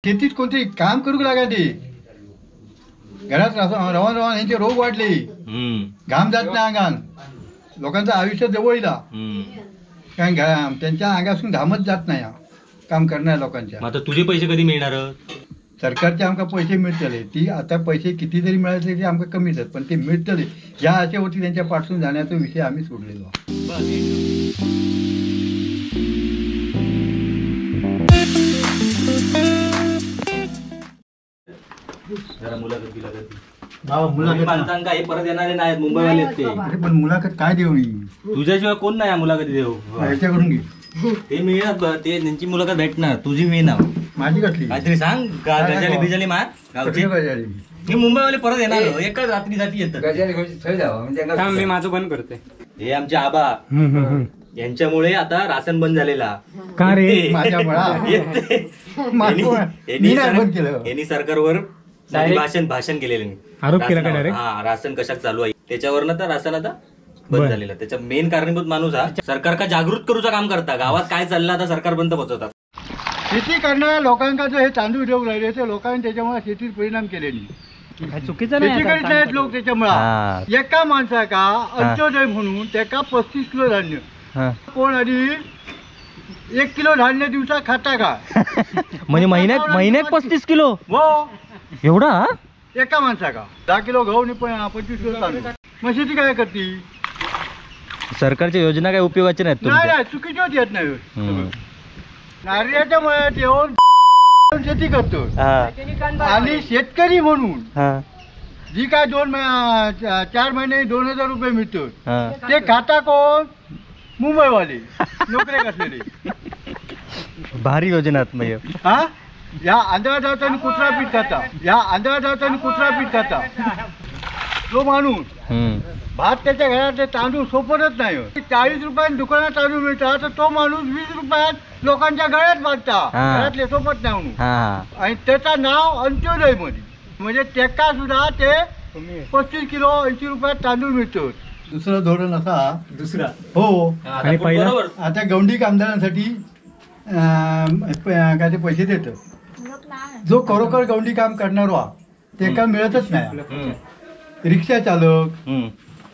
शेतीत कोणतरी काम करूक लागा ते घरात रवान रवान यांचे रोग वाढले, घाम जात नाही अंगान, लोकांचं आयुष्य जवळ येईल, कारण त्यांच्या अंगासून घामच जात नाही काम करणाऱ्या लोकांच्या। आता तुझे पैसे कधी मिळणार? सरकारचे आमका पैसे मिळतले, ती आता पैसे किती जरी मिळाले तरी आमका कमीच आहेत, पण ते मिळतले या आशेवरती त्यांच्या पाठून जाण्याचा विषय आम्ही सोडलेलो। जरा मुलाखत बिलाखत माणसांका हे परत येणारे नाहीत मुंबईवाले ते। अरे पण मुलाखत काय देऊ मी? तुझ्याशिवाय कोण नाही मुलाखती देऊ। ह्याच्याकडून घे ते मिळणार, ते त्यांची मुलाखत भेटणार, तुझी मिळणार। माझी कसली? काहीतरी सांग, गजाली बिजाली मार गावची। मी मुंबईवाले परत येणार एकाच रात्रीसाठी येतात। मी माझं बंद करते। हे आमचे आबा यांच्यामुळे आता राशन बंद झालेला का रे? यांनी सरकारवर भाषण भाषण केलेले, आरोप केला का डायरेक्ट? हा, राशन कशात चालू आहे त्याच्यावर तर राशन आता बंद झालेला। त्याच्या मेन कारणीभूत माणूस हा सरकार का जागृत करूचा काम करता, गावात काय चाललं आता सरकार बंद पोहोचवतात। शेती करणाऱ्या लोकांका जो हे तांदूळ देऊ राहिले ते लोकांनी त्याच्यामुळे शेतीत परिणाम केले नाही, चुकीचं नाही। शेती करीत नाहीत लोक, त्याच्यामुळे एका माणसाका अंत्योदय म्हणून त्याका 35 किलो धान्य, कोण आणि 1 किलो धान्य दिवसा खाता का? म्हणजे महिन्यात महिन्यात 35 किलो? हो, एवढा एका माणसाका 10 किलो गहू आणि 25 किलो तांदूळ। मग शेती काय करते? सरकारच्या योजना काय उपयोगाच्या नाहीत? नाही, चुकीच्याच येत नाही। नारळाच्या मळ्यात येऊन शेती करतो आणि शेतकरी म्हणून जी काय 2-4 महिने 2000 रुपये मिळतो ते खाता कोण? मुंबईवाले नोकरी असलेले। भारी योजना म्हणजे हा, या आंध्रात जाताना कुत्रा पीठ खाता, या आंध्रात जाताना कुत्रा पीठ खाता तो माणूस भात त्याच्या घरात ते तांदूळ सोपतच नाही। 40 रुपयांनी दुकानात तांदूळ मिळतात तर तो माणूस 20 रुपयात लोकांच्या गळ्यात बांधता, घरातले सोपत नाही म्हणून। आणि त्याचं नाव अंत्योदय मध्ये, म्हणजे त्याका सुद्धा ते 35 किलो 80 रुपयात तांदूळ मिळतो। दुसरं धोरण असा दुसरा हो, आणि पहिला आता गौंडी कामगारांसाठी काय ते पैसे देत, जो खरोखर गौंडी काम करणार वा ते का मिळतच नाही। रिक्षा चालक,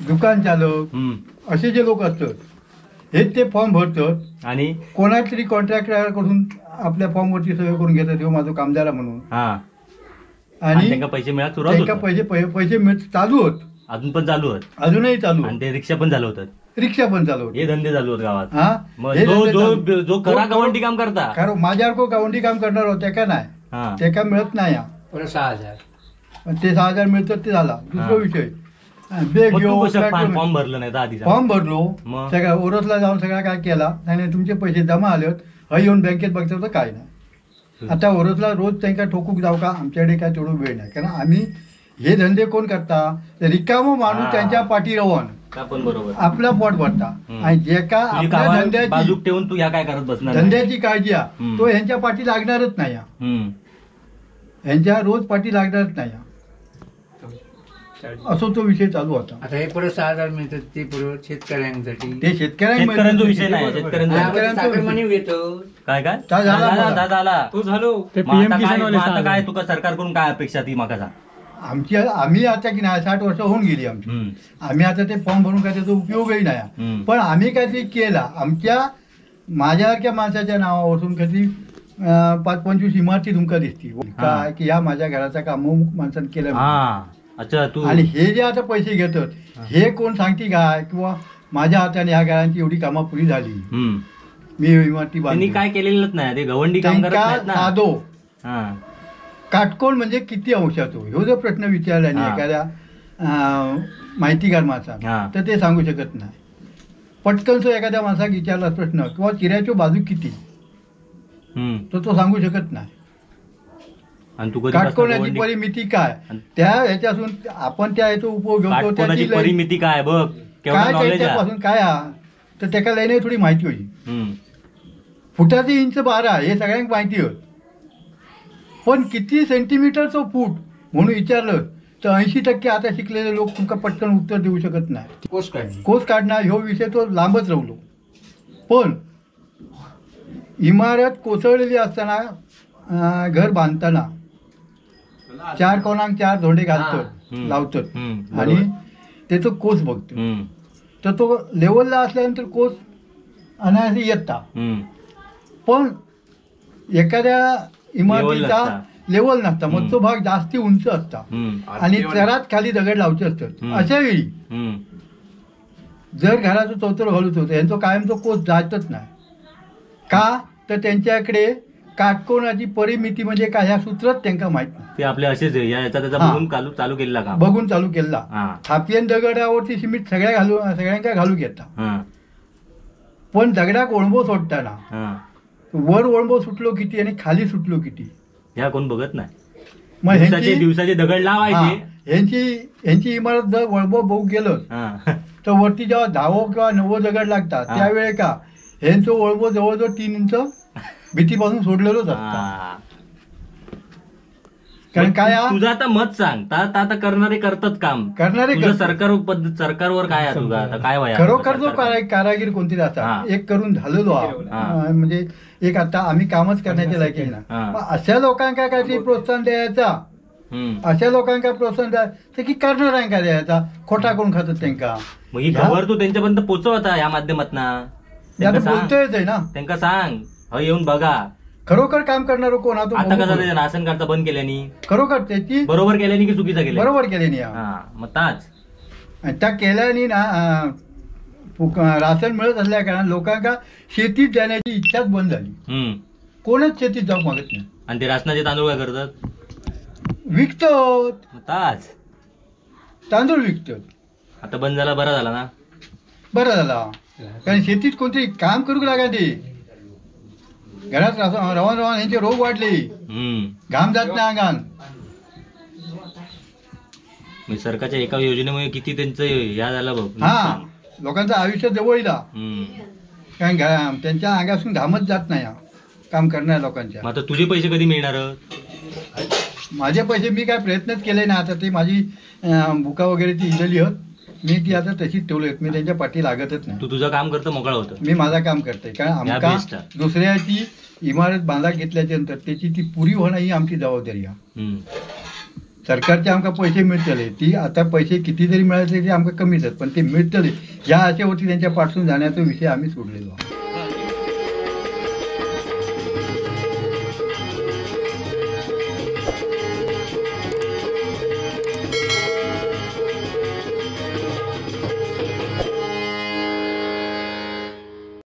दुकान चालक असे जे लोक असतात हे ते फॉर्म भरतात आणि कोणाच तरी कॉन्ट्रॅक्टरकडून आपल्या फॉर्मवरती सह्या करून घेतात, ह्यो माझा कामदार म्हणून, आणि त्यांना पैसे मिळत सुरुवात त्यांना पैसे पैसे मिळत चालू होत, अजून पण चालू होत, अजूनही चालू, आणि ते रिक्षा पण चालवतात, रिक्षा पण चालवतात, हे धंदे चालू होत गावात। जो जो खरा गवंडी काम करता, कारण माझ्यासारखं गवंडी काम करणार होते का नाही ते का मिळत नाही, 6,000 ते 6,000 मिळतात ते झाला दुसरा विषय। फॉर्म भरलं नाही आधी? फॉर्म भरलो सगळ्या ओरसला जाऊन सगळा काय केला आणि तुमचे पैसे जमा आले हय येऊन बँकेत बघतो तर काय नाही। आता ओरसला रोज त्यांना ठोकूक जाऊ का? आमच्याकडे काय तेवढं वेळ नाही, कारण आम्ही हे धंदे कोण करता? रिकामो माणूस त्यांच्या पाठी राहून आपला पोट भरता, आणि जे का आपल्या धंद्याची बाजूक ठेवून तू ह्या काय करत बसणार, धंद्याची काळजी तो ह्यांच्या पाठी लागणारच नाही, ह्यांच्या रोज पाठी लागणारच नाही, असं तो विषय चालू होता। आता हे परत 6,000 मिळतात ते परत शेतकऱ्यांसाठी, ते शेतकऱ्यांचा विषय नाही, शेतकऱ्यांचा काय काय झाला तो झालो ते पीएम किसान वाले। आता काय तुका सरकारकडून काय अपेक्षा ती माका सांग? आमची आम्ही आता की नाही 60 वर्ष होऊन गेली आमची, आम्ही आता ते फॉर्म भरून काय त्याचा उपयोगही नाही, पण आम्ही काहीतरी केला आमच्या माझ्यासारख्या माणसाच्या नावावरून कधी 5-25 इमारती तुमका दिसतील काय की ह्या माझ्या घराचा काम माणसानं केलं। अच्छा तू, आणि हे जे आता पैसे घेतात हे कोण सांगते काय किंवा माझ्या हाताने ह्या घरांची एवढी कामं पुरी झाली, मी इमारती बांधली, काय केलेलंच नाही, ते गवंडी काम करत नाहीत ना। साधो काटकोण म्हणजे किती अंशातो ह्यो जर प्रश्न विचारला नाही एखाद्या माहितीगार माणसा तर ते सांगू शकत नाही। पटकन जो एखाद्या माणसाक विचारला प्रश्न किंवा चिऱ्याची बाजू किती तर तो सांगू शकत नाही। काटकोणाची परिमिती काय त्या ह्याच्यातून आपण त्या ह्याचा उपयोग घेतो, त्याची परिमिती काय बघ काय त्याच्यापासून काय हा तर त्याका लई थोडी माहिती होईल। फुटाची इंच 12 हे सगळ्यांना माहिती होत, पण किती सेंटीमीटरचं फूट म्हणून विचारलं तर 80% आता शिकलेले लोक तुमका पटकन उत्तर देऊ शकत नाही। कोस काढणार ह्यो विषय तो लांबच राहिलो, पण इमारत कोसळलेली असताना घर बांधताना 4 कोणाक 4 धोंडे घालतात लावतात आणि त्याचो कोस बघतो तर तो लेवलला असल्यानंतर कोस अनायासे येता, पण एखाद्या इमारतीचा लेवल नसता, मग तो भाग जास्ती उंच असता आणि चरात खाली दगड लावचे असतात. अशा वेळी जर घराचं चौतर घालूच होतं यांचा कायमचा कोस जातच नाही का, तर त्यांच्याकडे काटकोनाची परिमिती म्हणजे काय ह्या सूत्रच त्यांना माहित नाही. ते आपले असेच बघून चालू केला का, बघून चालू केला. थापियन दगडावरती सिमेंट सगळ्या घालू सगळ्यांका घालू घेता, पण दगडाक ओळंबो सोडताना वर ओळंबो सुटलो किती आणि खाली सुटलो किती ह्या कोण बघत नाही. मग दिवसाचे दगड लावायचे, ह्यांची इमारत जर वळबो बघू गेलं तर वरती जेव्हा 10 किंवा 9 दगड लागतात त्यावेळे का ह्यांचो वळबो जवळजवळ 3 इंच भीतीपासून सोडलेलोच असता. कारण काय तुझं आता मत सांग, आता करणारे करतात काम, करणारे सरकार पद्धत सरकारवर काय तुझं आता काय व्हाय? खरोखर जो कारागीर कोणती असा एक करून झालेलो म्हणजे एक आता आम्ही कामच करण्याच्या लायकी ना, अशा लोकांका काहीतरी प्रोत्साहन द्यायचा, अशा लोकांका प्रोत्साहन द्यायचं की करणाऱ्यांका द्यायचा, खोटा कोण खातात त्यांका. मग ही खबर तू त्यांच्यापर्यंत पोहोचवता या माध्यमातून, बोलतोय ना त्यांका सांग हो येऊन बघा खरोखर काम करणार कोण. आता कसं राशन कार्ड बंद केल्यानी खरोखर त्याची बरोबर केल्यानी की चुकीचा केलं? बरोबर केल्यानी. मग ताच त्या केल्यानी ना राशन मिळत असल्या कारण लोकांका शेतीत जाण्याची इच्छाच बंद झाली, कोणच शेतीत जाऊ मागत नाही. आणि ते राशनाचे तांदूळ काय करतात? विकतो ताच तांदूळ विकतो. आता बंद झाला, बरा झाला ना? बरा झाला, कारण शेतीत कोणतरी काम करू लागा ते घरात रवान रवान यांचे रोग वाढले, घाम जात नाही अंगान. सरकारच्या एका योजनेमुळे किती त्यांचं या झालं बघ. हा, लोकांचं आयुष्य जवळ येईल, कारण त्यांच्या अंगासून घामच जात नाही काम करणाऱ्या लोकांच्या. आता तुझे पैसे कधी मिळणार? माझे पैसे मी काय प्रयत्नच केले ना, आता ते माझी बुका वगैरे ती इजली होत, मी ती आता तशीच ठेवली, मी त्यांच्या पाठी लागतच नाही. तू तुझं काम करतो, मोकळा होतं. मी माझं काम करते, कारण आमका दुसऱ्याची इमारत बांधा घेतल्याच्या नंतर त्याची ती पुरी होणं ही आमची जबाबदारी आहे. सरकारचे आमका पैसे मिळतले, ती आता पैसे किती जरी मिळाले तरी आमका कमीच आहेत, पण ते मिळतले या आशेवरती त्यांच्या पाठून जाण्याचा विषय आम्ही सोडलेलो.